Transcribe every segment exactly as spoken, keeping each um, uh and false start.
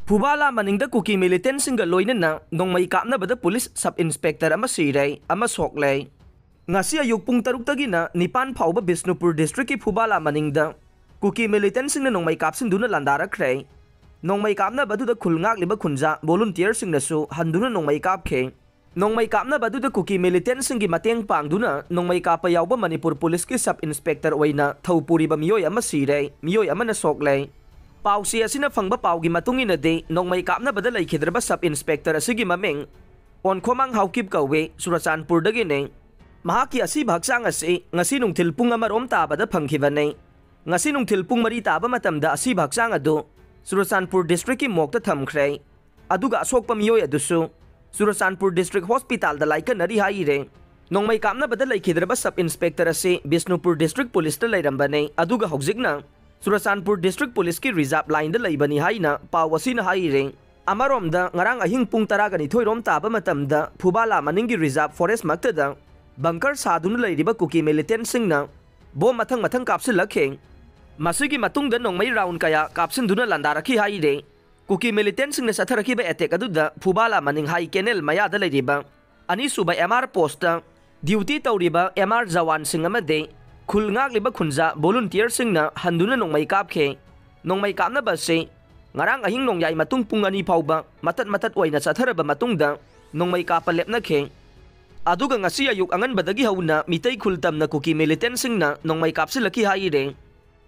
ꯐꯨꯕꯥꯂꯥ ꯃꯅꯤꯡꯗ ꯀꯨꯀꯤ ꯃꯤꯂꯤꯇꯦꯟꯁꯤꯡꯒ ꯂꯣꯏꯅꯅ ꯅꯣꯡꯃꯩ ꯀꯥꯞꯅꯕꯗ ꯄꯨꯂꯤꯁ ꯁꯕ ꯏꯟꯁꯄꯦꯛꯇꯔ ꯑꯃ ꯁꯤꯔꯦ, ꯑꯃ ꯁꯣꯛꯂꯦ꯫ ꯉꯁꯤ ꯑꯌꯨꯛ ꯄꯨꯡ ꯇꯔꯨꯛꯇꯒꯤꯅ ꯅꯤꯄꯥꯟ ꯐꯥꯎꯕ ꯕꯤꯁꯅꯨꯄꯨꯔ ꯗꯤꯁꯇ꯭ꯔꯤꯛꯀꯤ ꯐꯨꯕꯥꯂꯥ ꯃꯅꯤꯡꯗ ꯀꯨꯀꯤ ꯃꯤꯂꯤꯇꯦꯟꯁꯤꯡꯅ ꯅꯣꯡꯃꯩ ꯀꯥꯞꯁꯤꯟꯗꯨꯅ ꯂꯥꯟꯗꯥꯔꯛꯈ꯭ꯔꯦ꯫ ꯅꯣꯡꯃꯩ ꯀꯥꯞꯅꯕ ꯑꯗꯨꯗ ꯈꯨꯜ ꯉꯥꯛꯂꯤꯕ ꯈꯨꯟꯖꯥ ꯚꯣꯂꯨꯟꯇꯤꯌꯔꯁꯤꯡꯅꯁꯨ ꯍꯟꯗꯨꯅ ꯅꯣꯡꯃꯩ ꯀꯥꯞꯈꯤ꯫ ꯅꯣꯡꯃꯩ ꯀꯥꯞꯅꯕ ꯑꯗꯨꯗ ꯀꯨꯀꯤ ꯃꯤꯂꯤꯇꯦꯟꯁꯤꯡꯒꯤ ꯃꯇꯦꯡ ꯄꯥꯡꯗꯨꯅ ꯅꯣꯡꯃꯩ ꯀꯥꯞꯄ ꯌꯥꯎꯕ ꯃꯅꯤꯄꯨꯔ ꯄꯨꯂꯤꯁꯀꯤ ꯁꯕ ꯏꯟꯁꯄꯦꯛꯇꯔ ꯑꯣꯏꯅ ꯊꯧ ꯄꯨꯔꯤꯕ ꯃꯤꯑꯣꯏ ꯑꯃ ꯁꯤꯔꯦ, ꯃꯤꯑꯣꯏ ꯑꯃꯅ ꯁꯣꯛꯂꯦ꯫ ꯄꯥꯎꯆꯦ ꯑꯁꯤꯅ ꯐꯪꯕ ꯄꯥꯎꯒꯤ ꯃꯇꯨꯡ ꯏꯟꯅꯗꯤ, ꯅꯣꯡꯃꯩ ꯀꯥꯞꯅꯕꯗ ꯂꯩꯈꯤꯗ꯭ꯔꯕ ꯁꯕ ꯏꯟꯁꯄꯦꯛꯇꯔ ꯑꯁꯤꯒꯤ ꯃꯃꯤꯡ ꯑꯣꯟꯈꯣꯃꯥꯡ ꯍꯥꯎꯀꯤꯞ ꯀꯧꯏ, ꯆꯨꯔꯆꯥꯟꯄꯨꯔꯗꯒꯤꯅꯤ꯫ ꯃꯍꯥꯛꯀꯤ ꯑꯁꯤꯕ ꯍꯛꯆꯥꯡ ꯑꯁꯤ ꯉꯁꯤ ꯅꯨꯡꯊꯤꯜ ꯄꯨꯡ ꯑꯃꯔꯣꯝ ꯇꯥꯕꯗ ꯐꯪꯈꯤꯕꯅꯤ꯫ ꯉꯁꯤ ꯅꯨꯡꯊꯤꯜ ꯄꯨꯡ ꯃꯔꯤ ꯇꯥꯕ ꯃꯇꯝꯗ ꯑꯁꯤꯕ ꯍꯛꯆꯥꯡ ꯑꯗꯨ ꯆꯨꯔꯆꯥꯟꯄꯨꯔ ꯗꯤꯁꯇ꯭ꯔꯤꯛꯀꯤ ꯃꯣꯔꯒꯇ ꯊꯝꯈ꯭ꯔꯦ꯫ ꯑꯗꯨꯒ ꯑꯁꯣꯛꯄ ꯃꯤꯑꯣꯏ ꯑꯗꯨꯁꯨ ꯆꯨꯔꯆꯥꯟꯄꯨꯔ ꯗꯤꯁꯇ꯭ꯔꯤꯛ ꯍꯣꯁꯄꯤꯇꯥꯜꯗ ꯂꯥꯏꯀꯠꯅꯔꯤ ꯍꯥꯏꯔꯦ꯫ ꯅꯣꯡꯃꯩ ꯀꯥꯞꯅꯕꯗ ꯂꯩꯈꯤꯗ꯭ꯔꯕ ꯁꯕ ꯏꯟꯁꯄꯦꯛꯇꯔ ꯑꯁꯤ ꯕꯤꯁꯅꯨꯄꯨꯔ ꯗꯤꯁꯇ꯭ꯔꯤꯛ ꯄꯨꯂꯤꯁꯇ ꯂꯩꯔꯝꯕꯅꯤ, ꯑꯗꯨꯒ ꯍꯧꯖꯤꯛꯅ ꯆꯨꯔꯆꯥꯟꯄꯨꯔ ꯗꯤꯁꯇ꯭ꯔꯤꯛ ꯄꯨꯂꯤꯁꯀꯤ ꯔꯤꯖꯥꯔꯚ ꯂꯥꯏꯟꯗ ꯂꯩꯕꯅꯤ ꯍꯥꯏꯅ ꯄꯥꯎ ꯑꯁꯤꯅ ꯍꯥꯏꯔꯤ꯫ ꯑꯃꯔꯣꯝꯗ, ꯉꯔꯥꯡ ꯑꯍꯤꯡ ꯄꯨꯡ ꯇꯔꯥꯒ ꯅꯤꯊꯣꯏ ꯔꯣꯝ ꯇꯥꯕ ꯃꯇꯝꯗ ꯐꯨꯕꯥꯂꯥ ꯃꯅꯤꯡꯒꯤ ꯔꯤꯖꯥꯔꯚ ꯐꯣꯔꯦꯁ ꯃꯛꯇꯗ ꯕꯪꯀꯔ ꯁꯥꯗꯨꯅ ꯂꯩꯔꯤꯕ ꯀꯨꯀꯤ ꯃꯤꯂꯤꯇꯦꯟꯁꯤꯡꯅ ꯕꯣꯝ ꯃꯊꯪ ꯃꯊꯪ ꯀꯥꯞꯁꯤꯜꯂꯛꯈꯤ꯫ ꯃꯁꯤꯒꯤ ꯃꯇꯨꯡꯗ ꯅꯣꯡꯃꯩ ꯔꯥꯎꯟ ꯀꯌꯥ ꯀꯥꯞꯁꯤꯟꯗꯨꯅ ꯂꯥꯟꯗꯥꯔꯛꯈꯤ ꯍꯥꯏꯔꯦ꯫ ꯀꯨꯀꯤ ꯃꯤꯂꯤꯇꯦꯟꯁꯤꯡꯅ ꯆꯠꯊꯔꯛꯈꯤꯕ ꯑꯦꯇꯦꯛ ꯑꯗꯨꯗ ꯐꯨꯕꯥꯂꯥ ꯃꯅꯤꯡ ꯍꯥꯏ ꯀꯦꯅꯦꯜ ꯃꯌꯥꯗ ꯂꯩꯔꯤꯕ ꯑꯅꯤꯁꯨꯕ ꯑꯦꯝ ꯑꯥꯔ ꯄꯣꯁꯇ ꯗ꯭ꯌꯨꯇꯤ ꯇꯧꯔꯤꯕ ꯑꯦꯝ ꯑꯥꯔ ꯖꯋꯥꯟꯁꯤꯡ ꯑꯃꯗꯤ ꯈꯨꯜ ꯉꯥꯛꯂꯤꯕ ꯈꯨꯟꯖꯥ ꯚꯣꯂꯨꯟꯇꯤꯌꯔꯁꯤꯡꯅ ꯍꯟꯗꯨꯅ ꯅꯣꯡꯃꯩ ꯀꯥꯞꯈꯤ꯫ ꯅꯣꯡꯃꯩ ꯀꯥꯞꯅꯕ ꯑꯁꯤ ꯉꯔꯥꯡ ꯑꯍꯤꯡ ꯅꯣꯡꯌꯥꯏ ꯃꯇꯨꯡ ꯄꯨꯡ ꯑꯅꯤ ꯐꯥꯎꯕ ꯃꯇꯠ ꯃꯇꯠ ꯑꯣꯏꯅ ꯆꯠꯊꯔꯕ ꯃꯇꯨꯡꯗ ꯅꯣꯡꯃꯩ ꯀꯥꯞꯄ ꯂꯦꯞꯅꯈꯤ꯫ ꯑꯗꯨꯒ ꯉꯁꯤ ꯑꯌꯨꯛ ꯑꯉꯟꯕꯗꯒꯤ ꯍꯧꯅ ꯃꯤꯇꯩ ꯈꯨꯜ ꯇꯝꯅ ꯀꯨꯀꯤ ꯃꯤꯂꯤꯇꯦꯟꯁꯤꯡꯅ ꯅꯣꯡꯃꯩ ꯀꯥꯞꯁꯤꯜꯂꯛꯈꯤ ꯍꯥꯏꯔꯦ꯫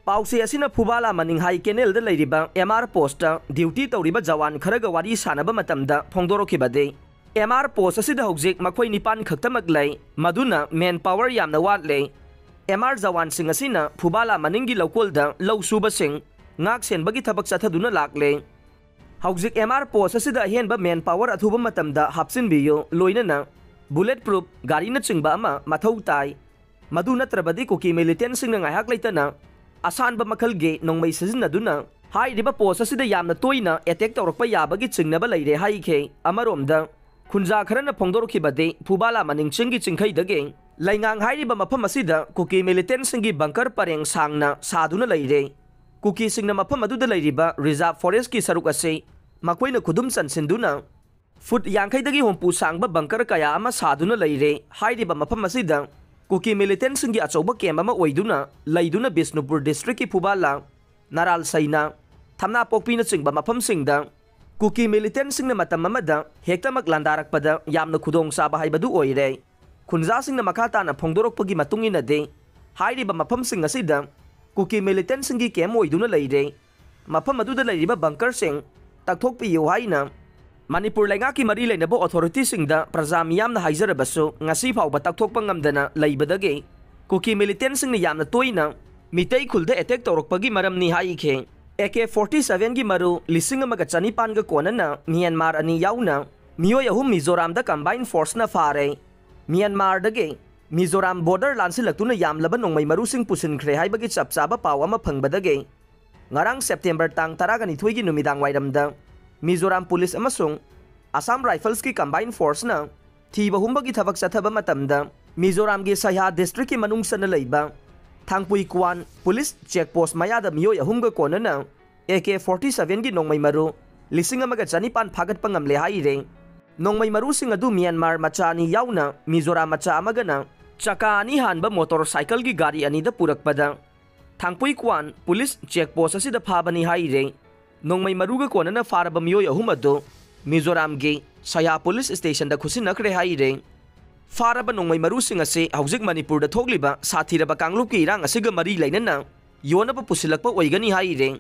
ꯄꯥꯎꯆꯦ ꯑꯁꯤꯅ ꯐꯨꯕꯥꯂꯥ ꯃꯅꯤꯡ ꯍꯥꯏ ꯀꯦꯅꯦꯜꯗ ꯂꯩꯔꯤꯕ ꯑꯦꯝ ꯑꯥꯔ ꯄꯣꯁꯇ ꯗ꯭ꯌꯨꯇꯤ ꯇꯧꯔꯤꯕ ꯖꯋꯥꯟ ꯈꯔꯒ ꯋꯥꯔꯤ ꯁꯥꯟꯅꯕ ꯃꯇꯝꯗ ꯐꯣꯡꯗꯣꯔꯛꯈꯤꯕꯗꯤ, ꯑꯦꯝ ꯑꯥꯔ ꯄꯣꯁ ꯑꯁꯤꯗ ꯍꯧꯖꯤꯛ ꯃꯈꯣꯏ ꯅꯤꯄꯥꯟ ꯈꯛꯇꯃꯛ ꯂꯩ, ꯃꯗꯨꯅ ꯃꯦꯟ ꯄꯥꯋꯔ ꯌꯥꯝꯅ ꯋꯥꯠꯂꯦ꯫ ꯑꯦꯝ ꯑꯥꯔ ꯖꯋꯥꯟꯁꯤꯡ ꯑꯁꯤꯅ ꯐꯨꯕꯥꯂꯥ ꯃꯅꯤꯡꯒꯤ ꯂꯧꯀꯣꯜꯗ ꯂꯧ ꯁꯨꯕꯁꯤꯡ ꯉꯥꯛ ꯁꯦꯟꯕꯒꯤ ꯊꯕꯛ ꯆꯠꯊꯗꯨꯅ ꯂꯥꯛꯂꯦ꯫ ꯍꯧꯖꯤꯛ ꯑꯦꯝ ꯑꯥꯔ ꯄꯣꯁ ꯑꯁꯤꯗ ꯑꯍꯦꯟꯕ ꯃꯦꯟ ꯄꯥꯋꯔ ꯑꯊꯨꯕ ꯃꯇꯝꯗ ꯍꯥꯞꯆꯤꯟꯕꯤꯌꯨ, ꯂꯣꯏꯅꯅ ꯕꯨꯂꯦꯠ ꯄ꯭ꯔꯨꯐ ꯒꯥꯔꯤꯅꯆꯤꯡꯕ ꯑꯃ ꯃꯊꯧ ꯇꯥꯏ꯫ ꯃꯗꯨ ꯅꯠꯇ꯭ꯔꯕꯗꯤ ꯀꯨꯀꯤ ꯃꯤꯂꯤꯇꯦꯟꯁꯤꯡꯅ ꯉꯥꯏꯍꯥꯛ ꯂꯩꯇꯅ ꯑꯁꯥꯟꯕ ꯃꯈꯜꯒꯤ ꯅꯣꯡꯃꯩ ꯁꯤꯖꯤꯟꯅꯗꯨꯅ ꯍꯥꯏꯔꯤꯕ ꯄꯣꯁ ꯑꯁꯤꯗ ꯌꯥꯝꯅ ꯇꯣꯏꯅ ꯑꯦꯇꯦꯛ ꯇꯧꯔꯛꯄ ꯌꯥꯕꯒꯤ ꯆꯤꯡꯅꯕ ꯂꯩꯔꯦ ꯍꯥꯏꯈꯤ꯫ ꯑꯃꯔꯣꯝꯗ, ꯈꯨꯟꯖꯥ ꯈꯔꯅ ꯐꯣꯡꯗꯣꯔꯛꯈꯤꯕꯗꯤ, ꯐꯨꯕꯥꯂꯥ ꯃꯅꯤꯡ ꯆꯤꯡꯒꯤ ꯆꯤꯡꯈꯩꯗꯒꯤ ꯂꯩꯉꯥꯡ ꯍꯥꯏꯔꯤꯕ ꯃꯐꯝ ꯑꯁꯤꯗ ꯀꯨꯀꯤ ꯃꯤꯂꯤꯇꯦꯟꯁꯤꯡꯒꯤ ꯕꯪꯀꯔ ꯄꯔꯦꯡ ꯁꯥꯡꯅ ꯁꯥꯗꯨꯅ ꯂꯩꯔꯦ꯫ ꯀꯨꯀꯤꯁꯤꯡꯅ ꯃꯐꯝ ꯑꯗꯨꯗ ꯂꯩꯔꯤꯕ ꯔꯤꯖꯥꯔꯚ ꯐꯣꯔꯦꯁꯀꯤ ꯁꯔꯨꯛ ꯑꯁꯤ ꯃꯈꯣꯏꯅ ꯈꯨꯗꯨꯝ ꯆꯟꯁꯤꯟꯗꯨꯅ ꯐꯨꯠ ꯌꯥꯡꯈꯩꯗꯒꯤ ꯍꯨꯝꯐꯨ ꯁꯥꯡꯕ ꯕꯪꯀꯔ ꯀꯌꯥ ꯑꯃ ꯁꯥꯗꯨꯅ ꯂꯩꯔꯦ꯫ ꯍꯥꯏꯔꯤꯕ ꯃꯐꯝ ꯑꯁꯤꯗ ꯀꯨꯀꯤ ꯃꯤꯂꯤꯇꯦꯟꯁꯤꯡꯒꯤ ꯑꯆꯧꯕ ꯀꯦꯝ ꯑꯃ ꯑꯣꯏꯗꯨꯅ ꯂꯩꯗꯨꯅ ꯕꯤꯁꯅꯨꯄꯨꯔ ꯗꯤꯁꯇ꯭ꯔꯤꯛꯀꯤ ꯐꯨꯕꯥꯂꯥ, ꯅꯔꯥꯜ ꯁꯩꯅꯥ, ꯊꯝꯅꯥꯄꯣꯛꯄꯤꯅꯆꯤꯡꯕ ꯃꯐꯝꯁꯤꯡꯗ ꯀꯨꯀꯤ ꯃꯤꯂꯤꯇꯦꯟꯁꯤꯡꯅ ꯃꯇꯝ ꯑꯃꯗ ꯍꯦꯛꯇꯃꯛ ꯂꯥꯟꯗꯥꯔꯛꯄꯗ ꯌꯥꯝꯅ ꯈꯨꯗꯣꯡꯆꯥꯕ ꯍꯥꯏꯕꯗꯨ ꯑꯣꯏꯔꯦ꯫ ꯈꯨꯟꯖꯥꯁꯤꯡꯅ ꯃꯈꯥ ꯇꯥꯅ ꯐꯣꯡꯗꯣꯔꯛꯄꯒꯤ ꯃꯇꯨꯡ ꯏꯟꯅꯗꯤ, ꯍꯥꯏꯔꯤꯕ ꯃꯐꯝꯁꯤꯡ ꯑꯁꯤꯗ ꯀꯨꯀꯤ ꯃꯤꯂꯤꯇꯦꯟꯁꯤꯡꯒꯤ ꯀꯦꯝ ꯑꯣꯏꯗꯨꯅ ꯂꯩꯔꯦ꯫ ꯃꯐꯝ ꯑꯗꯨꯗ ꯂꯩꯔꯤꯕ ꯕꯪꯀꯔꯁꯤꯡ ꯇꯛꯊꯣꯛꯄꯤꯌꯨ ꯍꯥꯏꯅ ꯃꯅꯤꯄꯨꯔ ꯂꯩꯉꯥꯛꯀꯤ ꯃꯔꯤ ꯂꯩꯅꯕ ꯑꯣꯊꯣꯔꯤꯇꯤꯁꯤꯡꯗ ꯄ꯭ꯔꯖꯥ ꯃꯤꯌꯥꯝꯅ ꯍꯥꯏꯖꯔꯕꯁꯨ, ꯉꯁꯤ ꯐꯥꯎꯕ ꯇꯛꯊꯣꯛꯄ ꯉꯝꯗꯅ ꯂꯩꯕꯗꯒꯤ ꯀꯨꯀꯤ ꯃꯤꯂꯤꯇꯦꯟꯁꯤꯡꯅ ꯌꯥꯝꯅ ꯇꯣꯏꯅ ꯃꯤꯇꯩ ꯈꯨꯜꯗ ꯑꯦꯇꯦꯛ ꯇꯧꯔꯛꯄꯒꯤ ꯃꯔꯝꯅꯤ ꯍꯥꯏꯈꯤ꯫ ꯑꯦ ꯀꯦ ꯐꯣꯔꯇꯤ ꯁꯚꯦꯟꯒꯤ ꯃꯔꯨ ꯂꯤꯁꯤꯡ ꯑꯃꯒ ꯆꯅꯤꯄꯥꯟꯒ ꯀꯣꯟꯅꯅ ꯃ꯭ꯌꯥꯟꯃꯥꯔ ꯑꯅꯤ ꯌꯥꯎꯅ ꯃꯤꯑꯣꯏ ꯑꯍꯨꯝ ꯃꯤꯖꯣꯔꯥꯝꯗ ꯀꯝꯕꯥꯏꯟ ꯐꯣꯔꯁꯅ ꯐꯥꯔꯦ꯫ ꯃ꯭ꯌꯥꯟꯃꯥꯔꯗꯒꯤ ꯃꯤꯖꯣꯔꯥꯝ ꯕꯣꯔꯗꯔ ꯂꯥꯟꯁꯤꯜꯂꯛꯇꯨꯅ ꯌꯥꯝꯂꯕ ꯅꯣꯡꯃꯩ ꯃꯔꯨꯁꯤꯡ ꯄꯨꯁꯤꯟꯈ꯭ꯔꯦ ꯍꯥꯏꯕꯒꯤ ꯆꯞ ꯆꯥꯕ ꯄꯥꯎ ꯑꯃ ꯐꯪꯕꯗꯒꯤ ꯉꯔꯥꯡ ꯁꯦꯞꯇꯦꯝꯕꯔ ꯇꯥꯡ ꯇꯔꯥꯒ ꯅꯤꯊꯣꯏꯒꯤ ꯅꯨꯃꯤꯗꯥꯡ ꯋꯥꯏꯔꯝꯗ ꯃꯤꯖꯣꯔꯥꯝ ꯄꯨꯂꯤꯁ ꯑꯃꯁꯨꯡ ꯑꯁꯥꯝ ꯔꯥꯏꯐꯜꯁꯀꯤ ꯀꯝꯕꯥꯏꯟ ꯐꯣꯔꯁꯅ ꯊꯤꯕ ꯍꯨꯝꯕꯒꯤ ꯊꯕꯛ ꯆꯠꯊꯕ ꯃꯇꯝꯗ ꯃꯤꯖꯣꯔꯥꯝꯒꯤ ꯁꯍ꯭ꯌꯥ ꯗꯤꯁꯇ꯭ꯔꯤꯛꯀꯤ ꯃꯅꯨꯡ ꯆꯟꯅ ꯂꯩꯕ ꯊꯥꯡꯄꯨꯏ ꯀ꯭ꯋꯥꯟ ꯄꯨꯂꯤꯁ ꯆꯦꯛ ꯄꯣꯁ ꯃꯌꯥꯗ ꯃꯤꯑꯣꯏ ꯑꯍꯨꯝꯒ ꯀꯣꯟꯅꯅ ꯑꯦ ꯀꯦ ꯐꯣꯔꯇꯤ ꯁꯚꯦꯟꯒꯤ ꯅꯣꯡꯃꯩ ꯃꯔꯨ ꯂꯤꯁꯤꯡ ꯑꯃꯒ ꯆꯅꯤꯄꯥꯟ ꯐꯥꯒꯠꯄ ꯉꯝꯂꯦ ꯍꯥꯏꯔꯦ꯫ ꯅꯣꯡꯃꯩ ꯃꯔꯨꯁꯤꯡ ꯑꯗꯨ ꯃ꯭ꯌꯥꯟꯃꯥꯔ ꯃꯆꯥ ꯑꯅꯤ ꯌꯥꯎꯅ ꯃꯤꯖꯣꯔꯥꯝ ꯃꯆꯥ ꯑꯃꯒꯅ ꯆꯀꯥ ꯑꯅꯤ ꯍꯥꯟꯕ ꯃꯣꯇꯣꯔ ꯁꯥꯏꯀꯜꯒꯤ ꯒꯥꯔꯤ ꯑꯅꯤꯗ ꯄꯨꯔꯛꯄꯗ ꯊꯥꯡꯄꯨꯏ ꯀ꯭ꯋꯥꯟ ꯄꯨꯂꯤꯁ ꯆꯦꯛ ꯄꯣꯁ ꯑꯁꯤꯗ ꯐꯥꯕꯅꯤ ꯍꯥꯏꯔꯦ꯫ ꯅꯣꯡꯃꯩ ꯃꯔꯨꯒ ꯀꯣꯟꯅꯅ ꯐꯥꯔꯕ ꯃꯤꯑꯣꯏ ꯑꯍꯨꯝ ꯑꯗꯨ ꯃꯤꯖꯣꯔꯥꯝꯒꯤ ꯁꯍ꯭ꯌꯥ ꯄꯨꯂꯤꯁ ꯁ꯭ꯇꯦꯁꯟꯗ ꯈꯨꯠꯁꯤꯟꯅꯈ꯭ꯔꯦ ꯍꯥꯏꯔꯦ꯫ ꯐꯥꯔꯕ ꯅꯣꯡꯃꯩ ꯃꯔꯨꯁꯤꯡ ꯑꯁꯤ ꯍꯧꯖꯤꯛ ꯃꯅꯤꯄꯨꯔꯗ ꯊꯣꯛꯂꯤꯕ ꯁꯥꯊꯤꯔꯕ ꯀꯥꯡꯂꯨꯞꯀꯤ ꯏꯔꯥꯡ ꯑꯁꯤꯒ ꯃꯔꯤ ꯂꯩꯅꯅ ꯌꯣꯟꯅꯕ ꯄꯨꯁꯤꯜꯂꯛꯄ ꯑꯣꯏꯒꯅꯤ ꯍꯥꯏꯔꯦ꯫